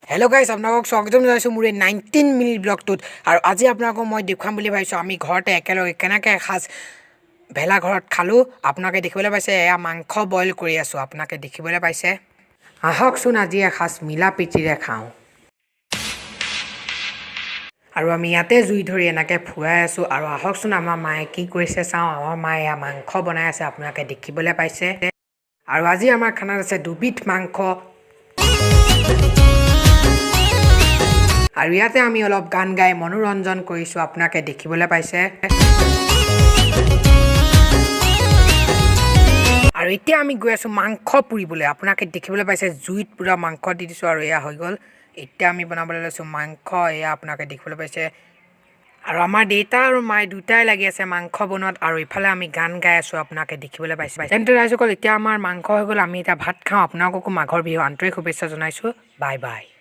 Hello' guys, আপোনালোকক স্বাগতম জনাইছোঁ মোৰ এই 19 মিনিট ব্লগটোত। আৰু আজি আপোনালোকক মই দেখুৱাম বুলি ভাবিছোঁ, আমি ঘৰতে একেলগে কেনেকৈ এসাঁজ ভেলাঘৰত খালোঁ। আপোনালোকে দেখিবলৈ পাইছে, এয়া মাংস বইল কৰি আছোঁ, আপোনালোকে দেখিবলৈ পাইছে। আহকচোন, আজি এসাঁজ মিলা প্ৰীতিৰে খাওঁ। আৰু আমি ইয়াতে জুই ধৰি এনেকৈ ফুৰাই আছোঁ। আৰু আহকচোন, আমাৰ মায়ে কি কৰিছে চাওঁ। আমাৰ মায়ে এয়া মাংস বনাই আছে, আপোনালোকে দেখিবলৈ পাইছে। আৰু আজি আমাৰ খানাত আছে দুবিধ মাংস। আৰু ইয়াতে আমি অলপ গান গাই মনোৰঞ্জন কৰিছোঁ, আপোনালোকে দেখিবলৈ পাইছে। আৰু এতিয়া আমি গৈ আছোঁ মাংস পুৰিবলৈ। আপোনালোকে দেখিবলৈ পাইছে, জুইত পূৰা মাংস দি দিছোঁ আৰু এয়া হৈ গ'ল। এতিয়া আমি বনাবলৈ লৈছোঁ মাংস, এয়া আপোনালোকে দেখিবলৈ পাইছে। আৰু আমাৰ দেউতা আৰু মায়ে দুটাই লাগি আছে মাংস বনোৱাত আৰু ইফালে আমি গান গাই আছোঁ, আপোনালোকে দেখিবলৈ পাইছে। তেন্তে ৰাইজসকল, এতিয়া আমাৰ মাংস হৈ গ'ল, আমি এতিয়া ভাত খাওঁ। আপোনালোককো মাঘৰ বিহু আন্তৰিক শুভেচ্ছা জনাইছোঁ। Bye bye.